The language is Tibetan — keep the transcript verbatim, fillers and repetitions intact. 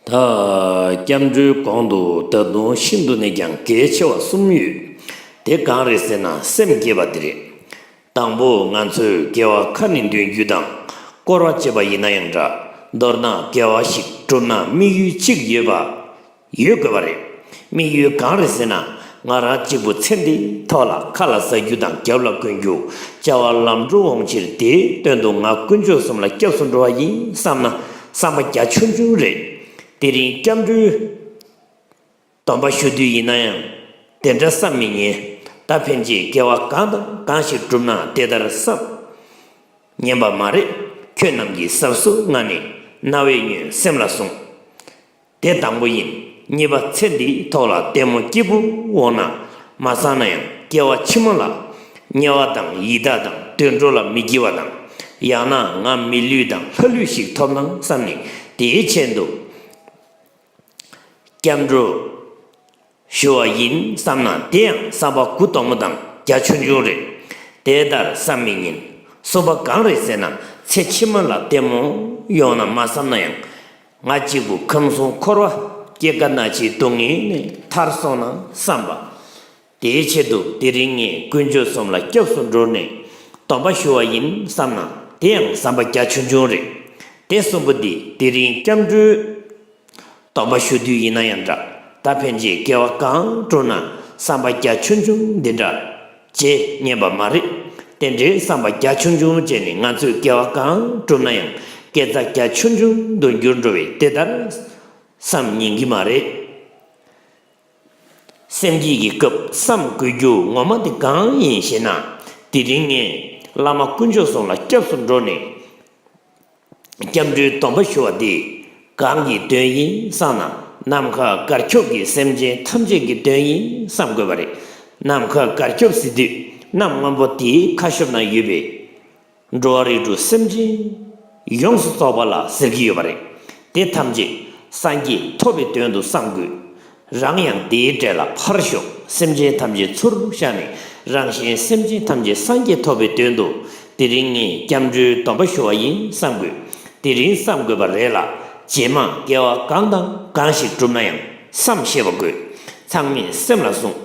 ད་སྐྱབས་འགྲོའི་གོང་དུ་ད་དུང་ཤིན་ཏུ་ནས་ཀྱང་གལ་ཆེ་བ་གསུམ་ཡོད། དེ་གང་རེད་ཟེར་ན་སེམས་བསྐྱེད་པ་དེ་རེད། དང་པོ་ང་ཚོས་དགེ་བ་ཁ་ནས་འདོན་རྒྱུ་དང་། སྐོར་བ་བྱེད་པ་ཡིན་ན་ཡང་འདྲ། མདོར་ན་དགེ་བ་ཞིག་བསྒྲུབ་ན་དམིགས་ཡུལ་གཅིག་ཡོད་པ། ཡོད་དགོས་པ་རེད། དམིགས་ཡུལ་གང་རེད་ཟེར་ན། ང་རང་གཅིག་པུ་ཚེ་འདིའི་ཐོག་ལ་ཁ་ལ་ཟ་རྒྱུ་དང་རྒྱབ་ལ་གོན་རྒྱུ། བྱ་བ་ལམ་འགྲོ་འོང་ཕྱིར་དེའི་དོན་དུ་ང་དཀོན་མཆོག་གསུམ་ལ་སྐྱབས་སུ་འགྲོ་བ་ཡིན་བསམ་ན་བསམ་པ་རྒྱ་ཆུང་ཆུང་རེད། དེ་རིང་སྐྱབས་འགྲོའི་སྡོམ་པ་ཞུ་དུས་ཡིན་ན་ཡང་དེ་འདྲ་བསམ་མི་ཉན། ད་ཕན་ཆད་དགེ་བ་གང་དང་གང་ཞིག་བསྒྲུབ་ན་དེ་ལྟར་བསམ། ཉན་པ་མ་རེད། ཁྱོད་རྣམས་ཀྱི་ཟབ་གསོ་ང་ནི་རྣ་བས་ཉོན་སེམས་ལ་ཟུངས། དེ་དང་པོ་ཡིན། གཉིས་པ་ཚེ་འདིའི་ཐོག་ལ་ལྟད་མོ་སྐྱིད་པོ་འོང་ན་མ་བསམ་ན་ཡང་སྐྱེ་བ་ཕྱི་མ་ལ་དམྱལ་བ་དང་ཡི་དྭགས་དང་དུད་འགྲོ་ལ་མི་སྐྱེ་བ་དང་། ཡང་ན་ང་མི་ལུས་དང་ལྷ་ལུས་ཤིག་ཐོབ་ན་བསམ་ནས་དེའི་ཆེད་དུ་སྐྱབས་འགྲོ་ཞུ་བ་ཡིན་བསམ་ན་དེ་ཡང་བསམ་པ་གུ་དོག་མོ་དང་རྒྱ་ཆུང་ཆུང་རེད། དེ་ལྟར་བསམ་མི་ཉན། གསུམ་པ་གང་རེད་ཟེར་ན་ཚེ་ཕྱི་མ་ལ་ལྟད་མོ་ཡོང་ན་མ་བསམ་ན་ཡང་། ང་གཅིག་པུ་ཁམས་གསུམ་འཁོར་བ་སྐྱེ་རྒ་ན་འཆིའི་སྡུག་བསྔལ་ནས་ཐར་སོང་ན་བསམ་པ། དེའི་ཆེད་དུ་དེ་རིང་ངས་དཀོན་མཆོག་གསུམ་ལ་སྐྱབས་སུ་འགྲོ་ནས་སྡོམ་པ་ཞུ་བ་ཡིན་བསམ་ན་དེ་ཡང་བསམ་པ་རྒྱ་ཆུང་ཆུང་རེད། དེ་གསུམ་པོ་འདི་དེ་རིང་སྐྱབས་འགྲོའི་སྡོམ་པ་ཞུ་དུས་ཡིན་ན་ཡང་འདྲ། ད་ཕན་ཆད་དགེ་བ་གང་བསྒྲུབ་ན་བསམ་པ་རྒྱ་ཆུང་ཆུང་འདི་འདྲ་བྱེད་ཉན་པ་མ་རེད། དེ་འདྲའི་བསམ་པ་རྒྱ་ཆུང་ཆུང་བྱས་ནས་ང་ཚོས་དགེ་བ་གང་བསྒྲུབ་ན་ཡང་དགེ་རྩ་རྒྱ་ཆུང་ཆུང་དུ་འགྱུར་འགྲོ་བས་དེ་ལྟར་བསམ་ཉན་གྱི་མ་རེད། སེམས་བསྐྱེད་ཀྱི་སྐབས་བསམ་དགོས་རྒྱུ་ངོ་མ་དེ་གང་ཡིན་ཞེ་ན། དེ་རིང་ངས་བླ་མ་དཀོན་མཆོག་གསུམ་ལ་སྐྱབས་སུ་འགྲོ་ནས་སྐྱབས་འགྲོའི་སྡོམ་པ་ཞུ་བ་དེ་གང་གི་དོན་ཡིན་བསམ་ན་ནམ་མཁའ་གར་ཁྱབ་ཀྱི་སེམས་ཅན་ཐམས་ཅད་ཀྱི་དོན་ཡིན་བསམ་དགོས་པ་རེད། ནམ་མཁའ་གར་ཁྱབ་ཟེར་དུས་གནམ་སྔོན་པོ་དེའི་ཁ་ཤོར་ན་ཡོད་པའི་འགྲོ་བ་རིགས་དྲུག་སེམས་ཅན་ཡོངས་སུ་རྫོགས་པ་ལ་ཟེར་གྱི་ཡོད་པ་རེད། དེ་ཐམས་ཅད་སངས་རྒྱས་ཐོབ་པའི་དོན་དུ་བསམ་དགོས། རང་ཡང་དེའི་གྲས་ལ་ཕར་ཞོག་སེམས་ཅན་ཐམས་ཅད་ཚུར་བཞག་ནས་རང་གཞན་སེམས་ཅན་ཐམས་ཅད་སངས་རྒྱས་ཐོབ་པའི་དོན་དུ་དེ་རིང་ངས་སྐྱབས་འགྲོའི་སྡོམ་པ་ཞུ་བ་ཡིན་བསམ་དགོས། དེ་རིང་བསམ་དགོས་པ་རེད་ལ། རྗེས་མ་དགེ་བ་གང་དང་གང་ཞིག་བསྒྲུབ་ན་ཡང་བསམ་ཤེས་པ་དགོས། ཚང་མས་སེམས་ལ་ཟུངས།